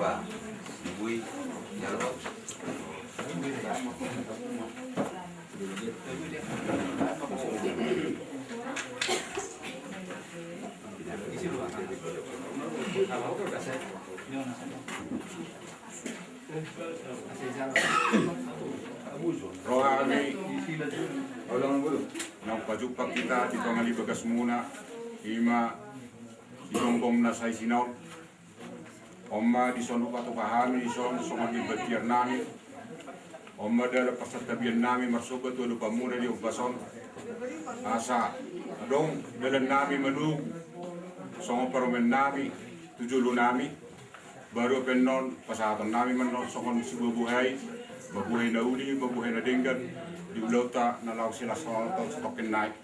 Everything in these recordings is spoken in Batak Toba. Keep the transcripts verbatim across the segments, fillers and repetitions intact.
Wah, bui, jalo. Roha ni, naung pajumpang hita di tonga ni bagasmuna, ima di tonggom na sai sinaon. On ma dison hupatupa hami dison songon demban tiar nami. On ma dalan parsantabian nami marsomba tu adopanmuna di ombas on. Asa adong dalan nami manogu songon parumaen nami tu jolo nami. Baru pe annon pasahaton nami ma annon songon sibuhabuhai, mambuhai na uli, mambuhai na denggan di ulaonta na laho silas on taon satongkin nai.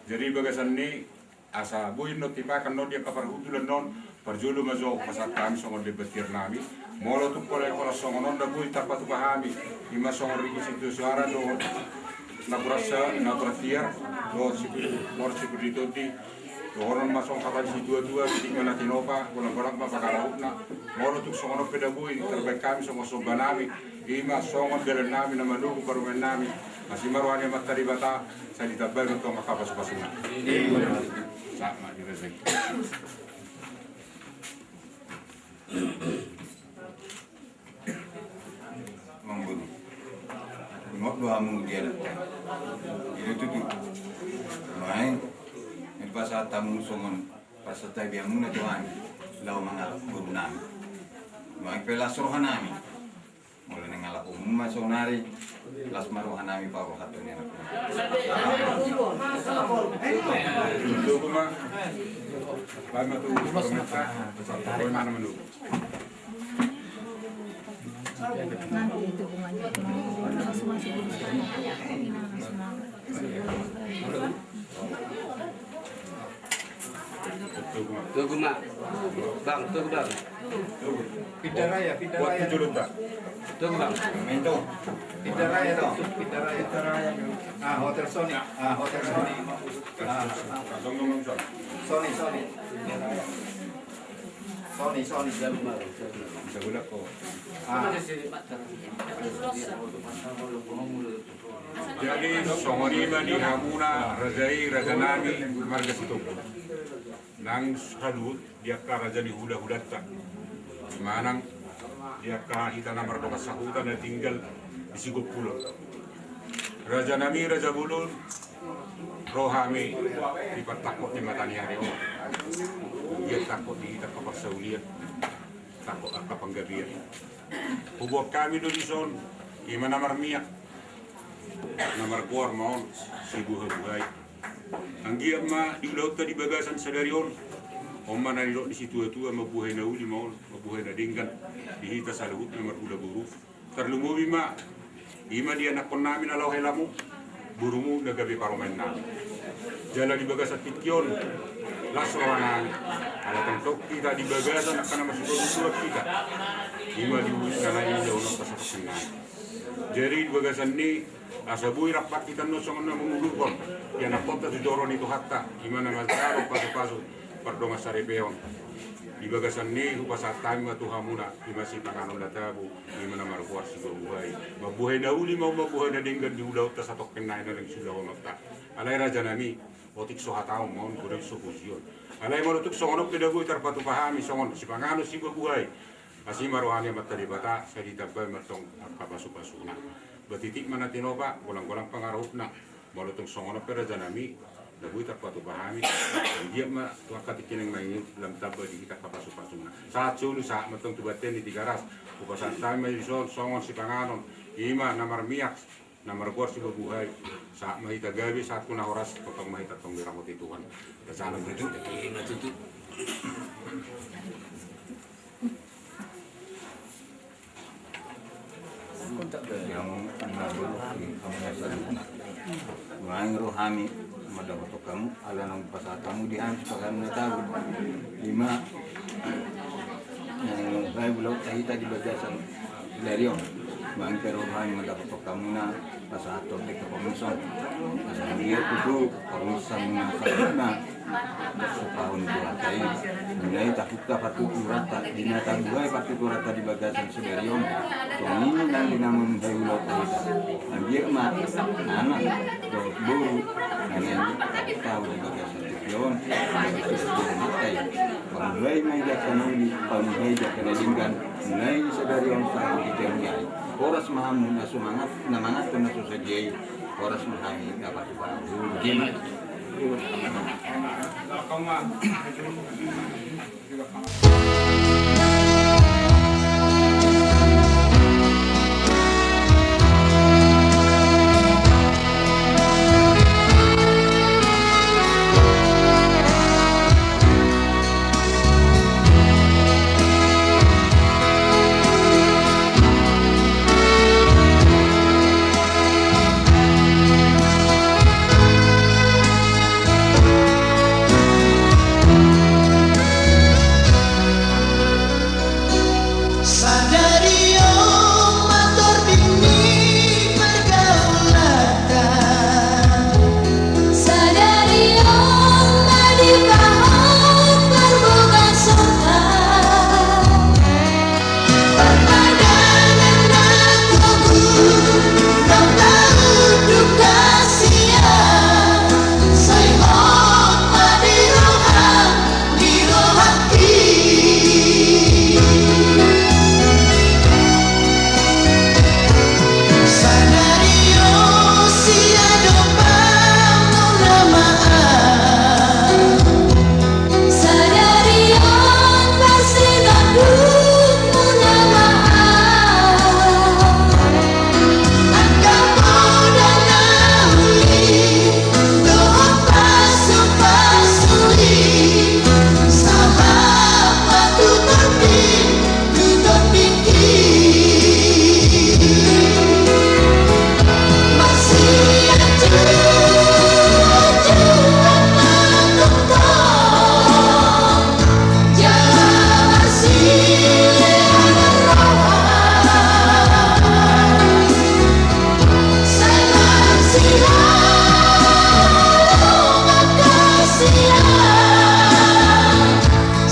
Jadi bagasan ni asa boi annon tipak annon di angka parhundulan on, parjolo ma jo pasahat hami songon demban tiar nami. Molo tung pola i holan songon on na boi tarpatupa hami, ima songon rigi sitio suara dohot napuran sa, napuran tiar dohot sipir, dohot sipir ni tondi. Dohonon ma songon hata ni situatua, titik ma na tinopa, golanggolang ma pangarahutna. Molo tung songon on pe na boi tarbaen hami songon somba nami, ima songon dalan nami na manogu parumaen nami. Asi ma roha ni Amanta Debata, sai ditambai ma tong angka pasupasuna. Sahat ma di rejeki. Mangolu. Ingot do hamu di adat. Jadi tutu. Main. Di pasahat hamu songon pasahat tabiamuna tu hami. Laho mangalap boru nami. Main pe las roha nami. Molo naeng alap umum ma saonari, las ma roha nami paborhaton ni anak. Tugu ma. Baen ma tu rumah. Baen ma na manogu. Nanti itu bunganya. Langsung masuk dulu sekarang. Ini langsung. Tugu ma. Bang, tugu, Bang. Pinda raya, pinda raya. Tugu, Bang. Pinda raya, dong. Pinda raya. Ah, hotel Sony. Ah, hotel Sony. Ah, Sony, Sony. Sony, Sony. Ah. Jadi songon i ma di hamuna raja i, raja nami marga Sitompul. Nang saluhut di angka raja ni hulahulanta, manang di angka hita na mardongan sahuta na tinggal di Sigompulan. Raja nami, raja bolon, ro hami di partangkok ni mata ni ari on. Dia tangkok di hita angka parsaulian, tangkok angka panggabean. Huboan hami do dison, ima na marmiak, na margoar ma on Sibuhabuhai. Anggiat ma di ulaonta di bagasan sadari on, on ma na nidok ni situatua, mambuhai na uli ma on, mambuhai na denggan di hita saluhutna marhula boru. Tarlumobi ma, ima di anakkon nami na laho helamu, borumu na gabe parumaen nami. Jala di bagasan tingki on, las roha nami, ala tongtong hita di bagasan angka na marsipabotuan hita, ima di uli na lain i daonon pasahaton nami. Jadi di bagasan ni, asa boi rap hita annon songon na mangulurhon di anakkonta tu joro ni Tuhanta, ima na manjalo pasupasu pardongan saripeon. Di bagasan ni hupasahat hami ma tu hamuna, ima sipanganon na tabo, ima na margoar Sibuhabuhai. Mambuhai na uli ma on, mambuhai na denggan di ulaonta satongkin nai na naeng siulahononta. Alai raja nami, otik so hataon ma on, godang so pujion. Alai molo tung songon on pe na boi tarpatupa hami songon sipanganon Sibuhabuhai, asi ma roha ni Amanta Debata, sai ditambai ma tong angka pasupasuna. Ba titik ma na tinopa, golanggolang pangarahutna. Molo tung songon on pe raja nami, na boi tarpatupa hami. Anggiat ma tu angka tingki na naeng i lam tamba di hita angka pasupasuna. Sahat solu, sahat ma tong tu bontean ni Tigaras. Hupasahat hami ma dison songon sipanganon, ima na marmiak, na margoar Sibuhabuhai. Sahat ma hita gabe, sahat tu na horas, tongtong ma hita tong diramoti Tuhan. Raja nami, tutu. Ima tutu. Naeng ro hami mandapothon hamu, ala naung pasahat hamu di hami sipanganon na tabo. Ima naeng mambuhai ulaonta hita di bagasan sadari on. Manang pe roha ni mandapothon hamuna pasahathon tu parmusaan. Asa dia tutu parmusaan na saudara. Supaon tu hata i. Nunga i tabuka partuturanta, di na tabuhai partuturanta di bagasan sadari on. Songon i nang di na mamungka ulaonta. Anggiat ma anak dohot boru na naeng tahu di bagasan tingki on. Jadi sudah sudah matai. Pamungka i ma i angka na uli, pamungka i angka na denggan. Nunga i sadari on sahat di tingki on. Horas ma hamu na so mangat, na mangathon na so sadia i. Horas ma hami na patupaon. Sadari on ma tording ni pergaulanta. Sadari on ma dipahot parbagason. Parpadangan na togu, na tauduk hasian, sai hot ma di roham, di rohangki. Sadari on sian dompak muna ma au. Sadari on parsinondukmuna ma au. Angka poda na uli dohot pasupasu i, sahat ma tu tonding.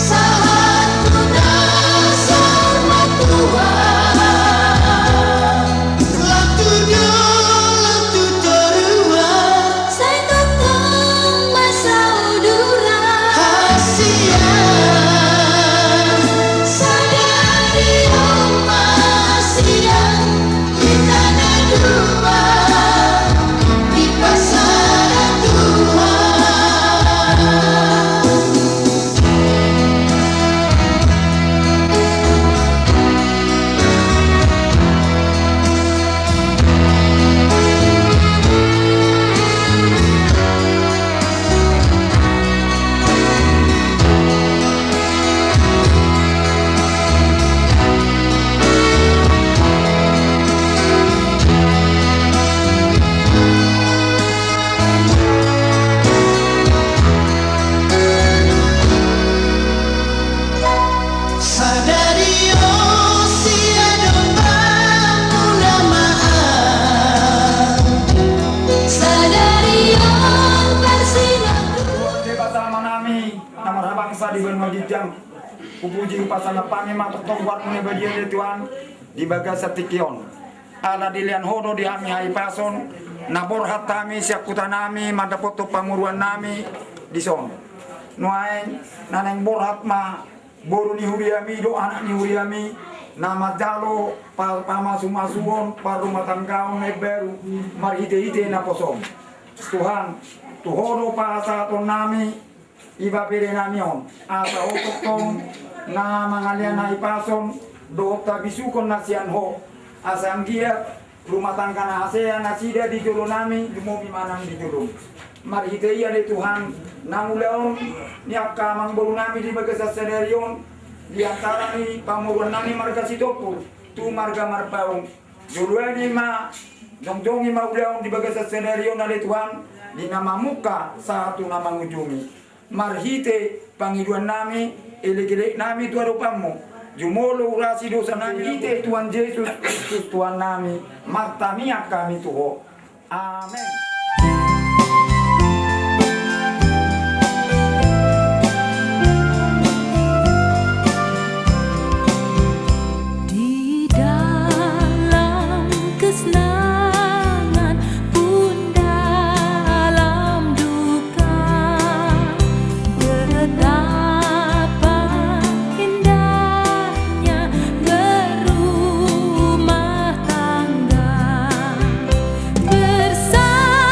Sahat tu dasar matua, lam tu jolo tu toruan, sai tongtong ma saudara. Hasian, sadari on ma hasian. Hita na dua dipasada Tuhan. Sadari on sian dompak muna ma au. Sadari on parsinonduk. Debata Amanami na marhabangsa di banua ginjang, hupuji hupasangap hami ma tongtong goarMu na badia ale Tuhan di bagasan tingki on. Ala dilean Ho do di hami hahipason, na borhat hami sian hutanami mandapothon pamoruonnami dison. Nuaeng na naeng borhat ma boru ni huriaMi dohot anak ni huriaMi na manjalo pa-, pamasumasuon, parrumatanggaon na imbaru marhitehite naposoM. Tuhan, tu Ho do pasahatonnami, i ma berenami on, asa Ho tongtong na mangalean hahipason dohot habisuhon na sian Ho, asa anggiat rumah tangga na hasea nasida di jolonami, lumobi ma nang di joloM. Marhite i ale Tuhan, na ulaon ni angka amangborunami di bagasan sadari on, di antara ni pamoruonnami marga Sitompul tu marga Marpaung. Joloani ma, jongjongi ma ulaon di bagasan sadari on ale Tuhan, di na mamungka sahat tu na mangujungi. Marhite pangidoannami, elekeleknami tu adopanMu, Jumolo urasi dosanami marhite Tuhan Jesus Kristus Tuhannami, martangiang hami tu Ho. Amen. Di dalam kesenangan pun dalam duka, betapa indahnya berumah tangga bersama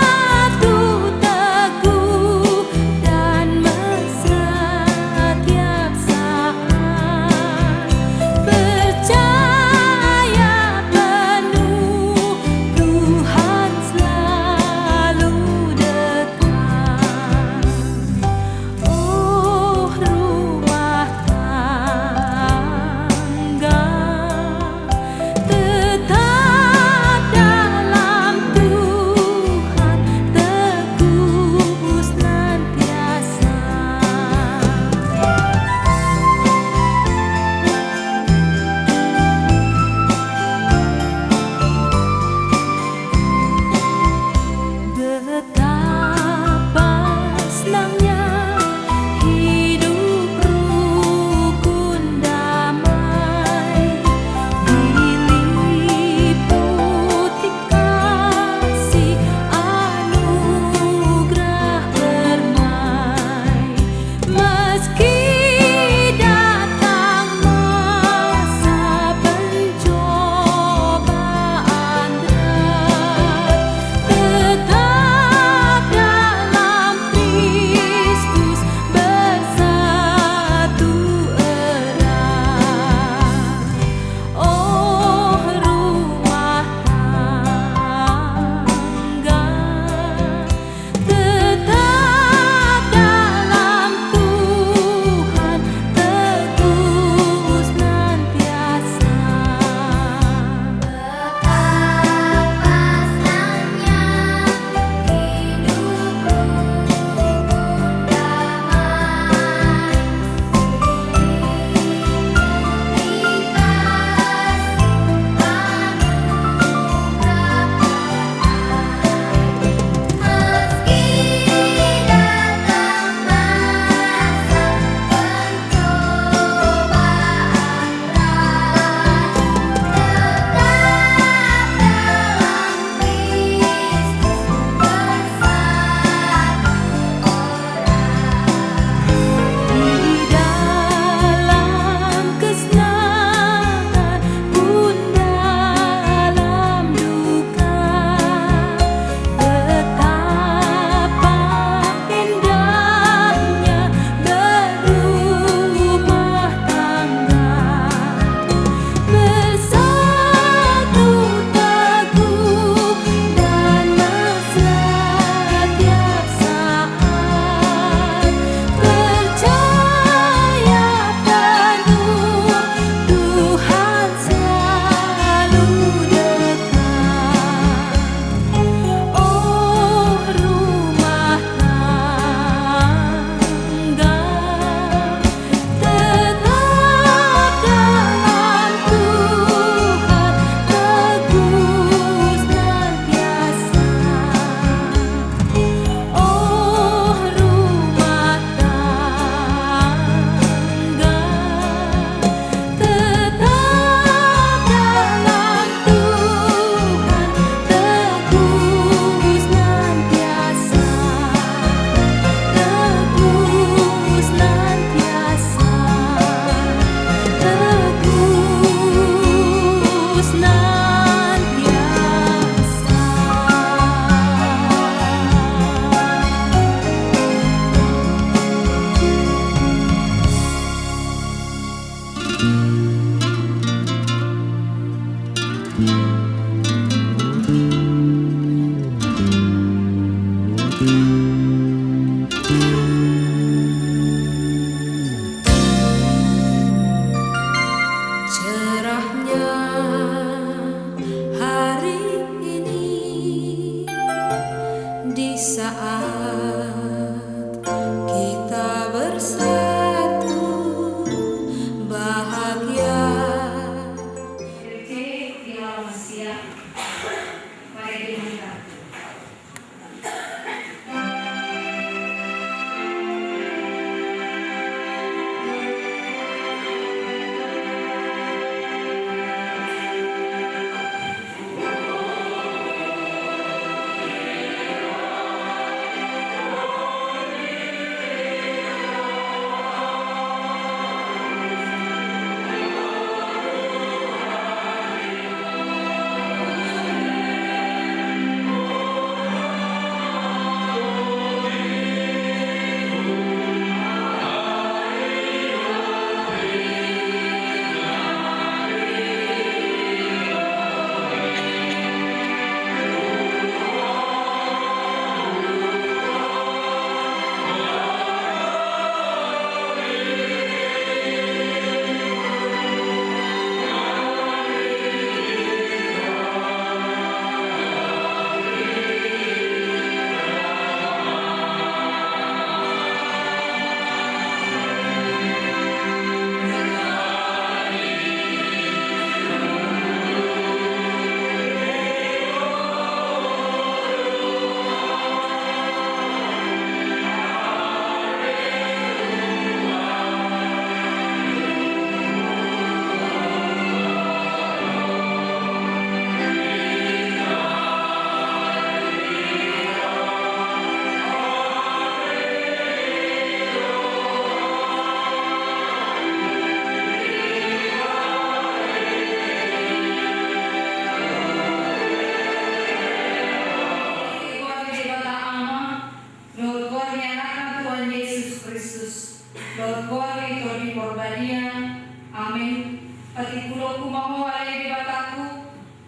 Ho ale Debataku,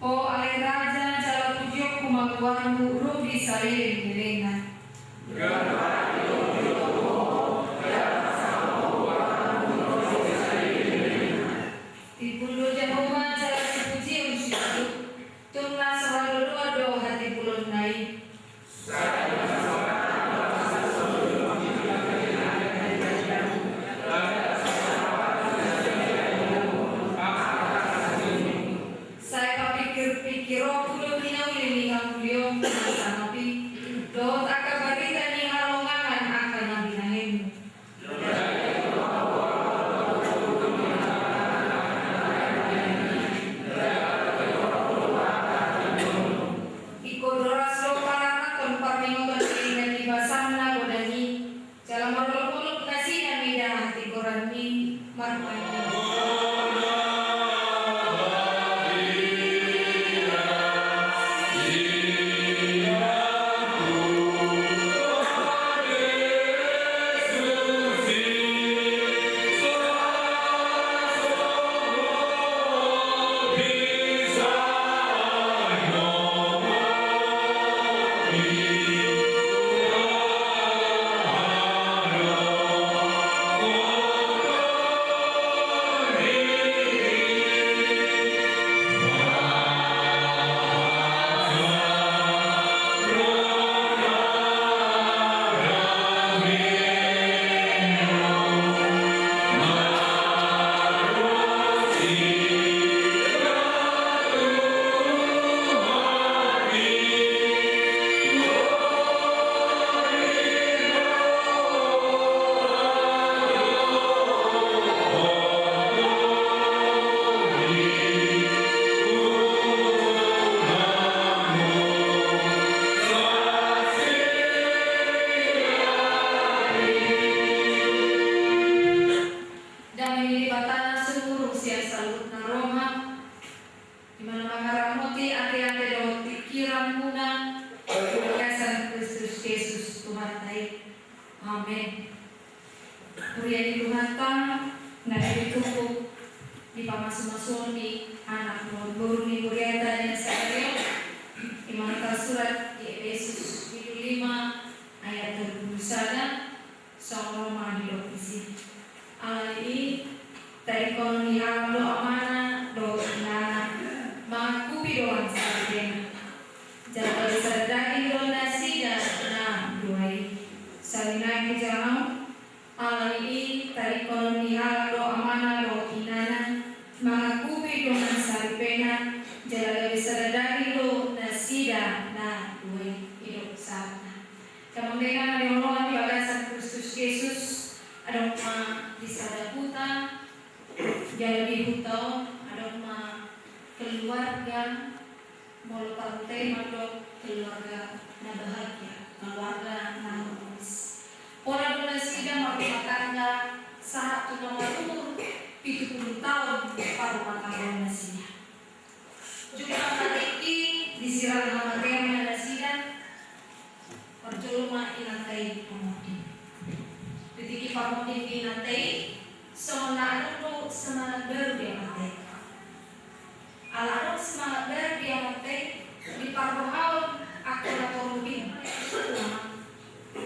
ho ale Raja, jala pujionku ma goarmu ro di saleleng lelengna. Timbul do Jahowa jala sipujion siudup, tung na so hadodoan do hatimbulonna i. Sai papingkirpingkironku do hinauli ni hangoluionmu na sangap i, dohot angka barita ni halongangan angka na binahenmu. Ingkon doras do palaraton parningoton ni inganan ni basam na godang i, jala marolopolop nasida mida hatigoranmi marpainganan. Dame ni Debata na sumurung sian saluhut na roha, di na mangaramoti ateate dohot pingkiranmuna di bagasan Kristus Jesus Tuhanta i. Amen. Huria ni Tuhanta, na pinatupa dipamasumasuon ni anak dohot boru ni hurianta di na sadari on, i ma na tarsurat di Epesus pitu lima ayat tolu pulu sada, songon on ma didok disi. Alani i, tadingkonon ni halak do amana dohot inana, mangakupi dongan saripeona. Jala gabe sada daging do nasida na dua i. Sai naeng hujalo, alani i, tadingkonon ni halak do amana dohot inana, mangakupi dongan saripeona, jala gabe sada daging do nasida na dua i. Didok sahatna. Damang dainang na hinaholongan di bagasan Kristus Jesus, adong ma di sada huta, jala di huta on adong ma keluarga, molo parhuta i mandok keluarga na bahagia, keluarga na harmonis. Pola do nasida marrumah tangga sahat tu na marumur pitu pulu taon parrumatanggaon nasida. Jumpa na tingki di sirang hamatean na nasida, parjolo ma inanta i pamonding. Di tingki pamonding ni inanta i, songon na adong do semangat baru di amanta i. Ala adong semangat baru di amanta i, diparrohahon angka na torop i.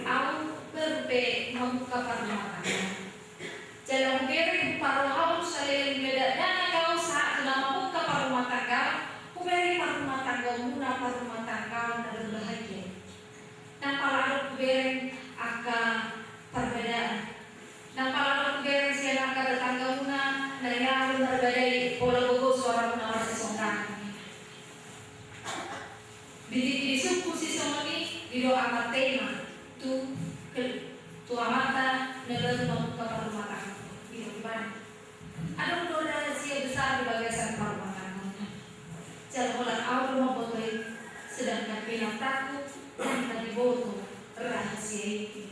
Au baru pe mamungka parrumatangga. Jala hubereng, huparrohahon saleleng ni dakdanak au sahat tu na mamungka parrumatanggaon, hubereng parrumatanggaonmuna parrumatanggaon na berbahagia. Ndang pala adong hubereng angka parbadaan. Ndang pala adong hubereng sian angka tetanggamuna na hea do marbadai pola gogo suaramuna marsisonggangan. Di tingki disungkun sisongon i, didok amanta i ma tu, tu amanta na baru mamungka parrumatanggaon. Didok ibana, adong do rahasia besar di bagasan parrumatanggaon. Jala holan au do mamboto i, sedangkan inantaku ndang na diboto rahasia i.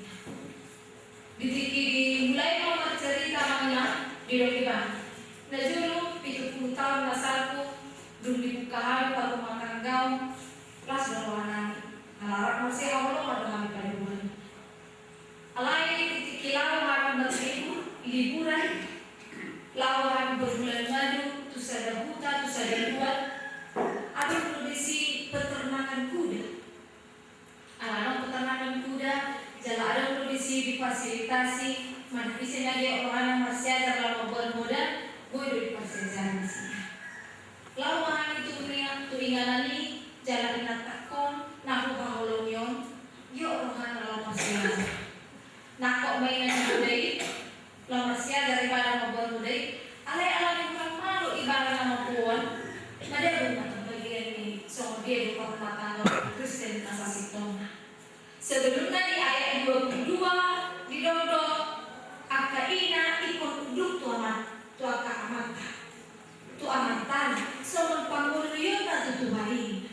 Di tingki dimulai ma marcarita ma inang, didok ibana, na jolo pitu pulu taon na salpu, dung dibuka hami parrumatanggaon, las do rohanami, ala rap marsihaholongan do hami paduahon. Alai di tingki laho hami marlibur, liburan, laho hami berbulan madu tu sada huta Ise na gok rohana marsiajar laho mamboan holan, boi do diparsiajari nasida. Laho ma hami tu inganan i, jala inantangkon na huhaholongi on, gok rohana laho marsiajar. Nangkok ma inganan holan i, laho marsiajar ibana mamboan holan i, alai alani hurang malo ibana na mamboan, madabu ma tu bagian ni songon dia do parrumatanggaon Kristen na sasintongna. Sebelumna di ayat dua puluh dua didok do, angka ina ingkon unduk tu ama, tu angka amanta, tu amanta, songon pangoluionna tu Tuhan i.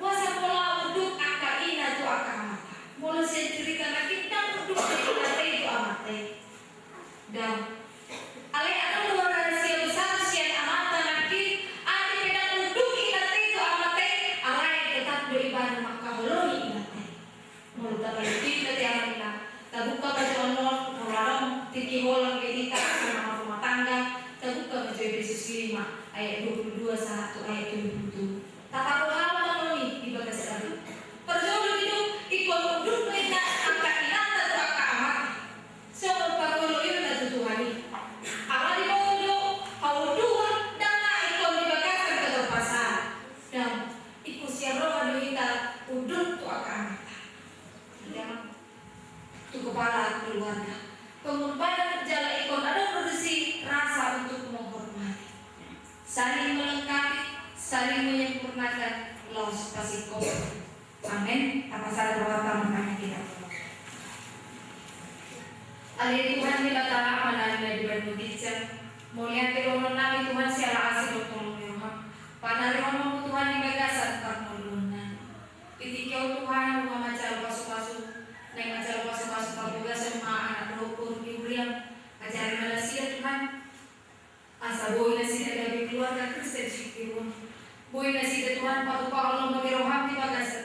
Boasa pola unduk angka ina tu angka amanta? Molo sian cerita nangkin ndang unduk do inanta i tu amanta i. Ndang. Alai adong do rahasia besar sian amanta nangkin, atik pe ndang unduk inanta i tu amanta i, alai tetap do ibana mangkaholongi inanta i. Molo tapaluti hita, amang inang, tabuka ma jo annon, molo adong tingki holan di hita, na marrumah tangga, tabuka ma jo Efesus lima ayat dua puluh dua sahat tu ayat dua puluh tujuh. Tatapu hami ma annon i di bagasan parjolo, didok ingkon unduk do inna angka inanta tu angka amanta, songon pangoluionna tu Tuhan i. Ala diboto do haunduan ndang na ingkon di bagasan keterpaksaan. Ndang, ingkon sian roha do hita unduk tu angka amanta. Iya, tu kepala keluarga. Pengorbanan jala ingkon adong do disi rasa untuk menghormati, saling melengkapi, saling menyempurnakan, laos pasingkop. Amen. Tapasada rohanta martangiang hita. Ale Tuhan Debata, Amanami na di banua ginjang, mauliate do dohonon nami Tuhan siala asi dohot holong ni roham. Panarihon ma hamu Tuhan di bagasan parngoluon nami. Di tingki on Tuhan, nunga manjalo pasupasu, naeng manjalo pasupasu parbagason ma anak dohot boru ni huriam. Ajari ma nasida Tuhan, asa boi nasida gabe keluarga Kristen sitiruon. Boi nasida Tuhan patupahon lomo ni roham di bagasan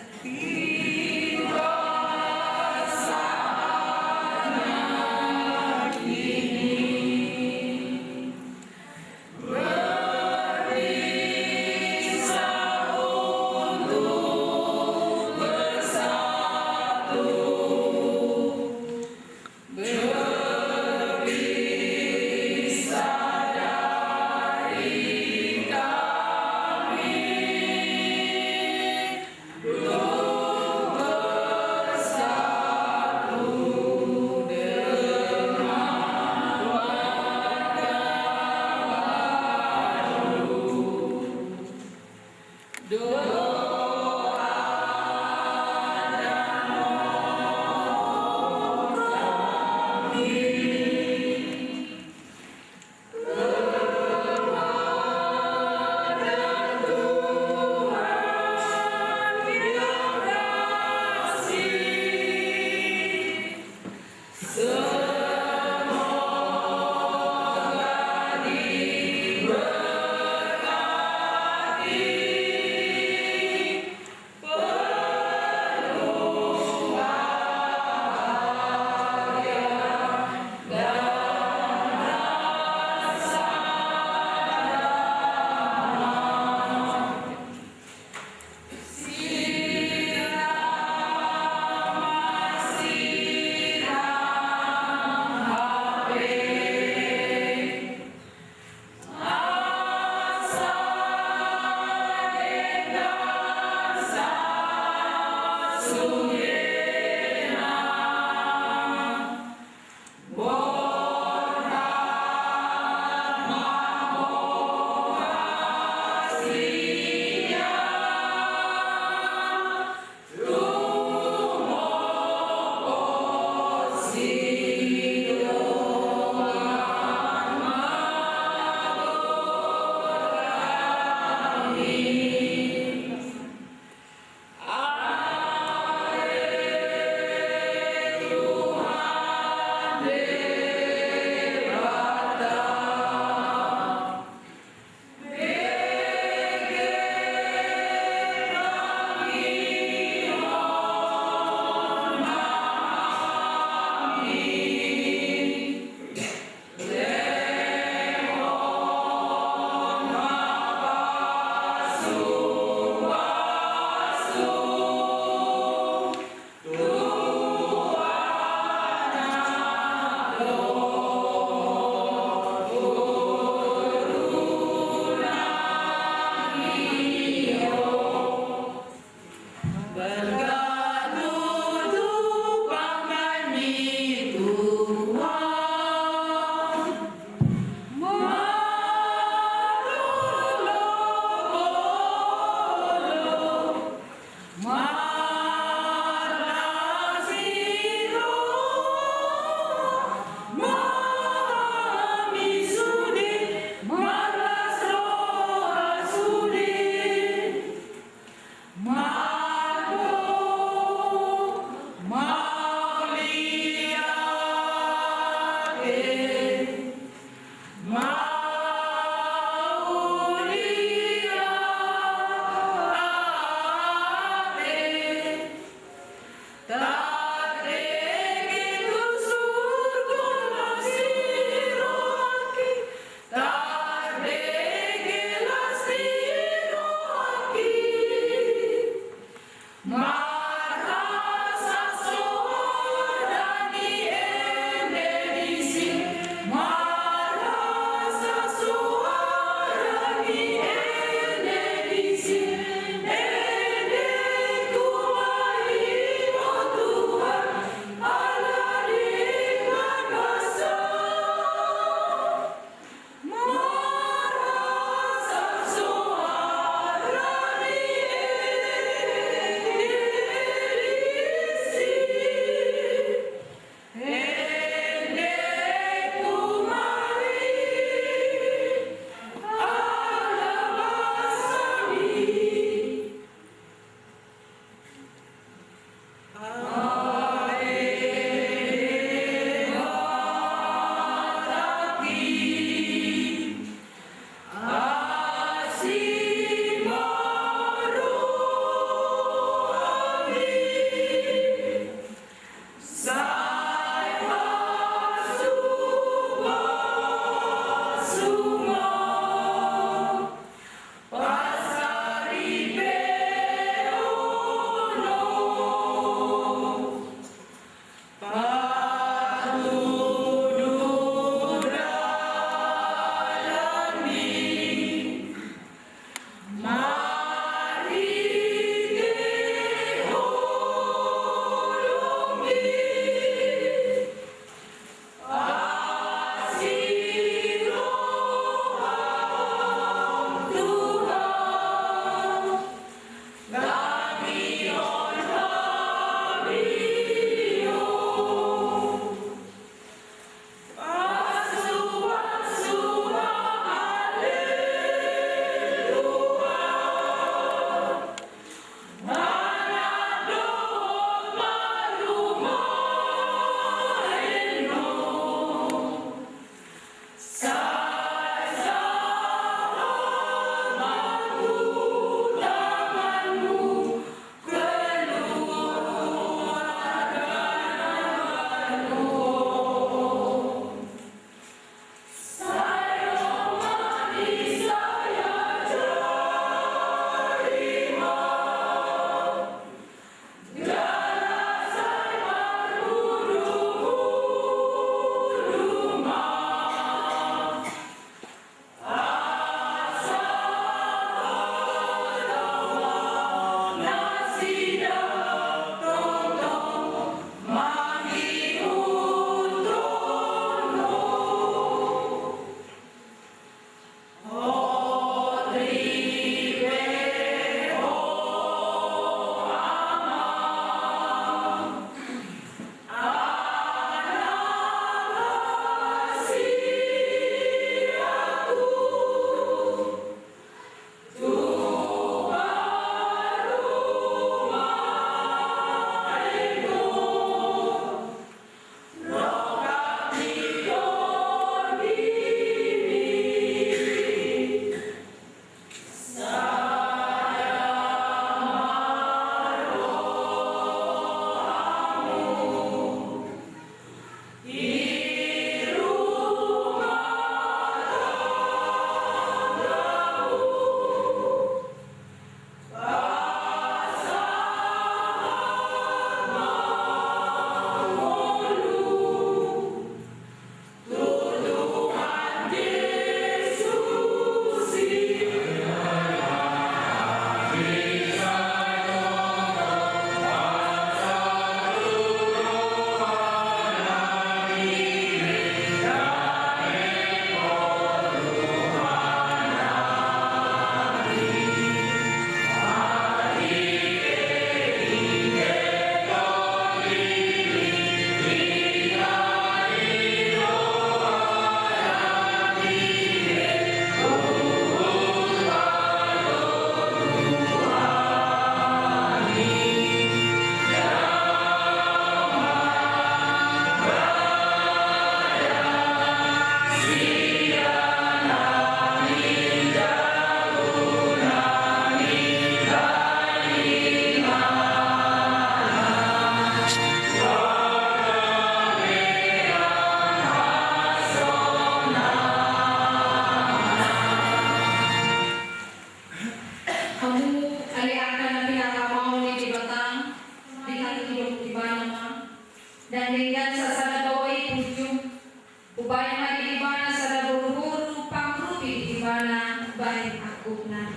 Angkup na.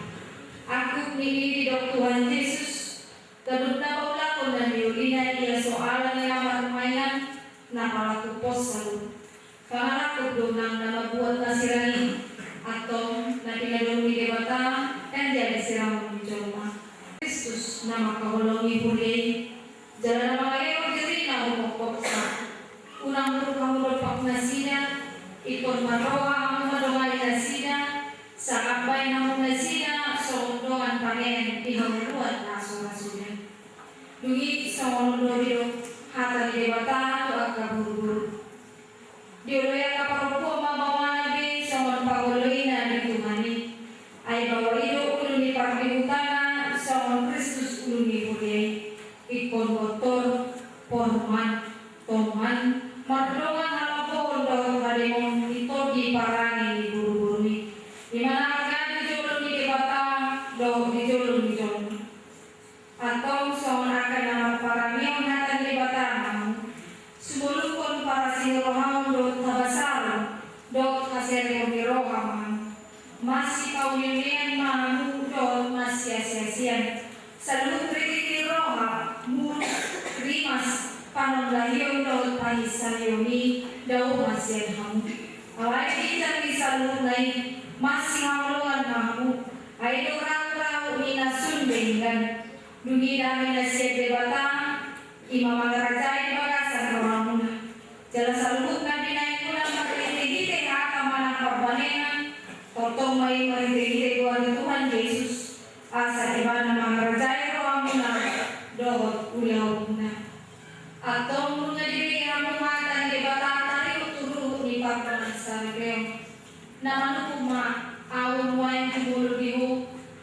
Angkup ni i didok Tuhan Jesus, ganup na paulakon na niulina ia so ala ni na marmaingan, na palaku pos saluhut. Pangalangkup do nang na mambuat na sirang i, antong na pinadong ni Debata, ndang jadi sirangon ni jolma. Kristus na mangkaholongi huria i, jala na mangalehon dirina humophopsa. Unang muruk hamu dompak nasida, ingkon marroha hamu mandongani nasida, sangap baen hamu nasida songon dongan panean di hangoluan na so ra suda. Dung i songon on do didok hata ni Debata tu angka boruboru. Dioloi angka parompuan ma baoana be songon pangoloina di Tuhan i. Ai baoa i do ulu ni pardihutana songon Kristus ulu ni huria i. Ingkon gontor, porman, tongan, mardongan halambohon dohot hademon di tondi parange ni boruboru i. Di mana angka di jolo ni Debata dohot di jolo ni jolma. Antong songon angka na marparangeon hata ni Debata ma hamu. Sumolukhon parasi ni rohamu dohot habasaron dohot haserion ni roha ma hamu. Masipaunionionan ma hamu dohot masiasiasian. Saluhut ringgit ni roha, mur, rimas, panondahion dohot panginsalion i dao ma sian hamu. Alai ginjang ni saluhutna i, masihaholongan ma hamu. Ai do rahut ni na sun denggan. Dung i dame na sian Debata, i ma mangarajai di bagasan rohamuna. Jala saluhut na binaenmuna marhitehite hata manang pambahenan, tongtong ma i marhitehite goar ni Tuhan Jesus, asa ibana mangarajai rohamuna dohot ulaonmuna. Antong nunga dibege hamu hata ni Debata taringot tu ruhut ni pardomuan saripeon. Na manungkun ma ahu nuaeng jumolo di ho,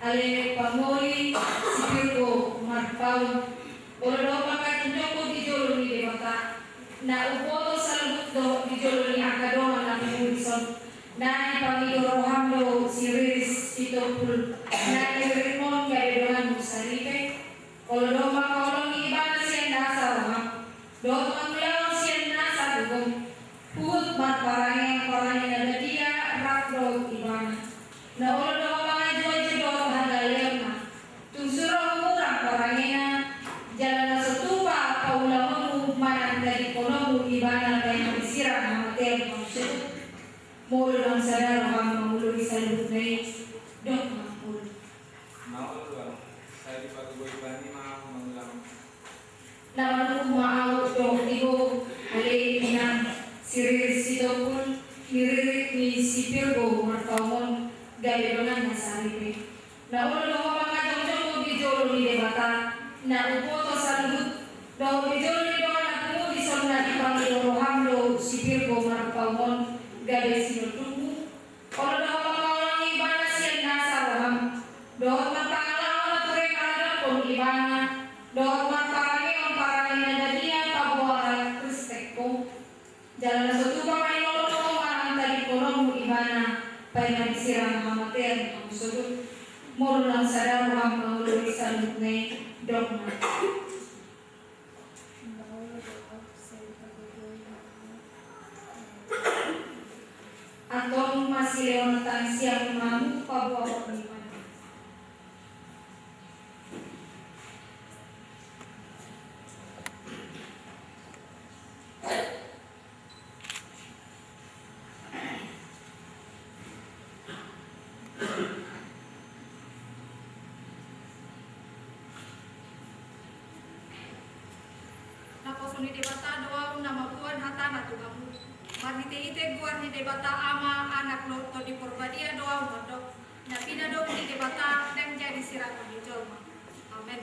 ale pangoli si Pirgo Marpaung. Olo do ho mangkajongjongkon di jolo ni Debata. Na huboto saluhut dohot di jolo ni angka dongan na pungu dison. Na dipangido roham do si Riris Sitompul. Na diriritmon gabe donganmu saripe. Olo do ho mangkaholongi ibana sian nasa roham. Dohot mangulahon sian nasa gogom. Huhut marparangean parange na badia rap dohot ibana. Na olo do ho mangajuaju dohot hagaleonna. Tung suro humurang parangena, jala na so tupa paulahonmu manang tadingkononmu ibana paima di sirang hamatean mangsuhut. Molo naung sada roham mangoloi saluhutna i, dok ma olo. Molo naung sada, sai dipagogoi Tuhan i ma ahu mangulahon. Na manungkun ma ahu dohot di ho, ale inang si Riris Sitompul, ni ririt ni si Pirgo Marpaung on, gabe donganna saripe. Na olo do ho mangajongjongkon di jolo ni Debata, na huboto saluhut, dohot di jolo ni dongan na pungu dison na dipangido roham do si Pirgo Marpaung on, gabe sinondukmu. Olo do ho mangkaholongi ibana sian nasa roham, dohot marpangalaho na ture paladokkon ibana, dohot marparangeon parange na badia paboa halak Kristen ho. Jala na so tupa manginolong ho manang tadingkononmu ibana, paima di sirang hamatean hamu sogot. Molo naung sada roham mangoloi saluhutna i, dok ma. Antong masilehon tangsiang ma hamu paboahon ni ibana. Naposo ni Debata do ahu na mamboan hatana tu hamu. Marhitehite goar ni Debata Ama, Anak dohot Tondi Porbadia do ahu mandok. Na pinadong ni Debata ndang jadi sirangon ni jolma. Amen.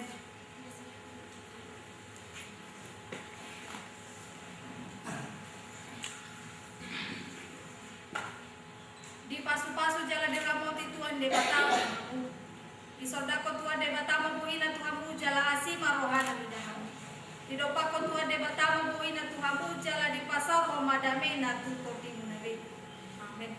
Dipasupasu jala diramoti Tuhan Debata ma hamu. Disondangkon Tuhan Debata ma bohina tu hamu jala asi ma rohana mida hamu. Didompakkon Tuhan Debata ma bohina tu hamu jala dipasaor ma damena tu tondimuna be. Amen.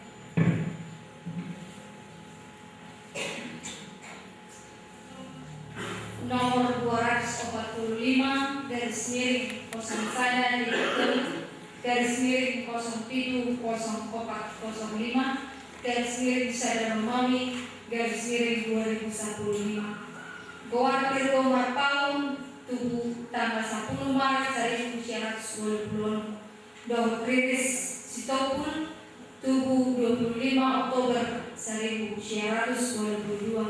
Nomor dua ratus empat puluh lima, garis miring kosong sada titik tolu, garis miring kosong pitu kosong opat kosong lima, garis miring sada Romawi, Garis miring dua ribu sapuluh lima. Goar Virgo Marpaung, tubu tanggal sapuluh Maret saribu sia ratus dua puluh onom. Dohot Riris Sitompul, tubu dua puluh lima Oktober saribu sia ratus dua puluh dua.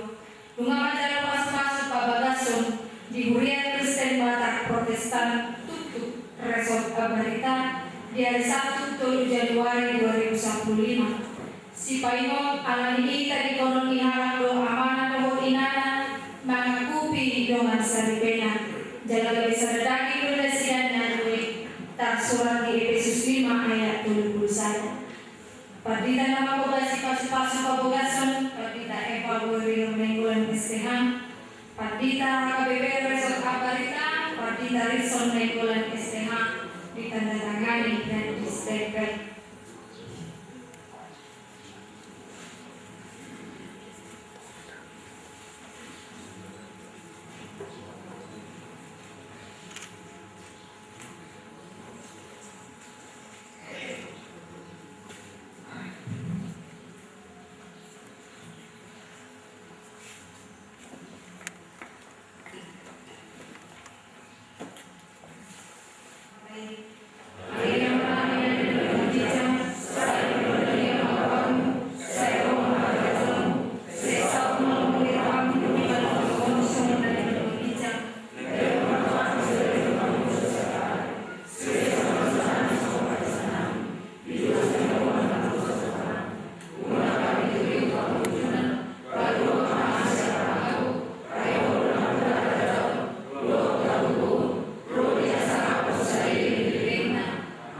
Nunga manjalo pasupasu pabagason di Huria Kristen Batak Protestan Tuktuk Resort Ambarita di ari Sabtu tolu Januari dua ribu sapuluh lima. Sipaingot, alani i tadingonon ni halak do amana dohot inana mangakupi dongan saripena. Jala gabe sada daging do nasida, na boi tarsurat di Epesus lima ayat tolu puluh sada. Pandita na mangkobasi pasupasu pabagason, Pandita Eva Warrior Nainggolan S T H, Pandita H K B P Resort Ambarita, Pandita Rizon Nainggolan S T H, ditandatangani dan distempel.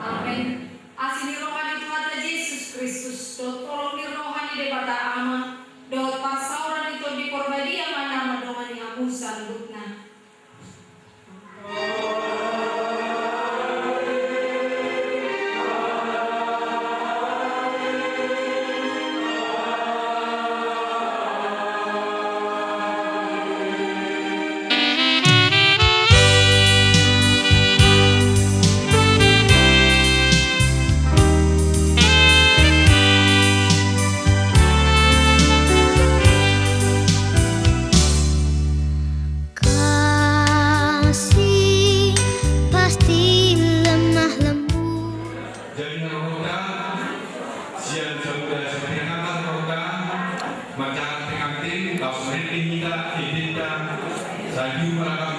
Amen. Asi ni roha ni Tuhanta Jesus Kristus, dohot holong ni roha ni Debata Ama, dohot parsaoran ni Tondi Porbadia ma na mandongani hamu saluhutna. Kasih pasti lemah lembut. Jadi na rohanta, sian saluhutna, saluhutna na rohanta, manjaha pengantin, laos rinding hita, idinta, sadiu marangkat